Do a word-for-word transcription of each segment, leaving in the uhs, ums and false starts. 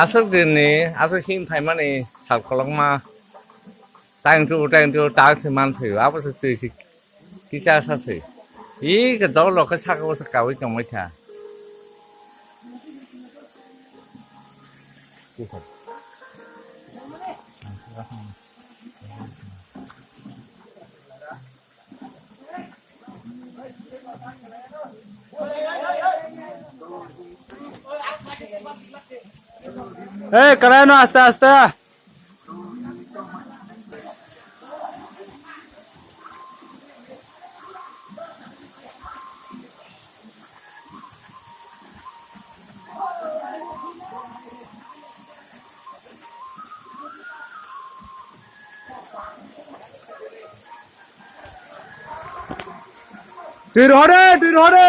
Aswk dinni, aswk him phaimani sal kolokma. Tang tu, tang tu, tang se man phaio. Abo se twi se kicha sa se. I ke dol rok khe saka o se kaui tongbai kha. Hey, karai no, aste, aste. Twi rohor de, twi rohor de.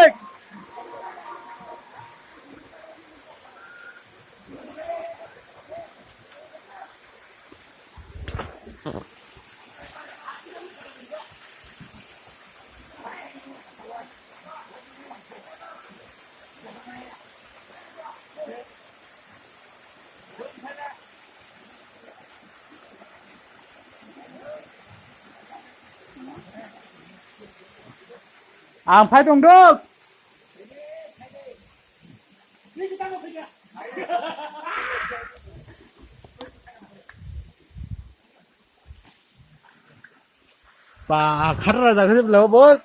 Ang phai tong dok. Ba, khatra jaga se bela bo.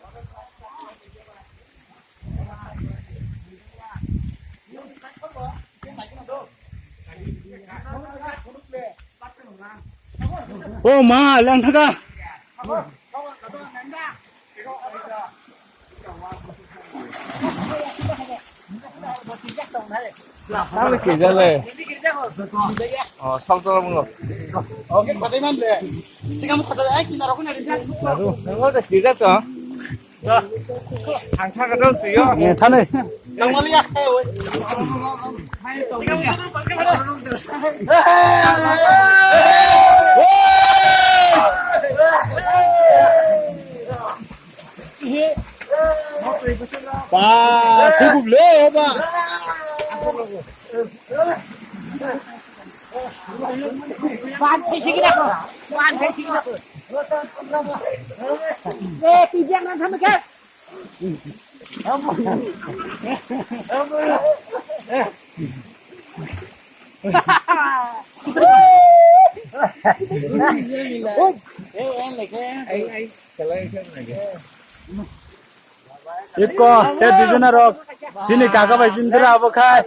O ma, lang thaga. Tamo kejale. Oh, sal tolo mungo. Oke, kata iman de. Sika mu kata ai kina rokna rinja. Aduh, nang udah kejat to. Ang thaka dong tuyo. Eh, thane. Nang mali ya, eh, oi. Ba, thugub le, ba. Ban thai sigi na ko. Ban thai sigi na ko. Eh, tibiang nan thame khe. Iko, te bijna rok. Chini kaka bai sindira abo khai.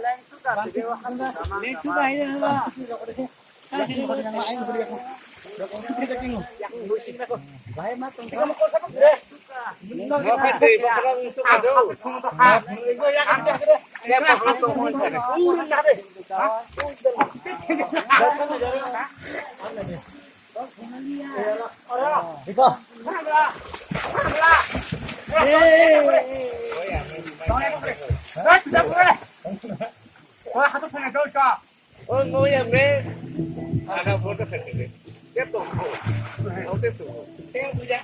Oh, no, ya, me. Ada foto kecil. Dia tunggu. Kau tu tunggu. Dia punya.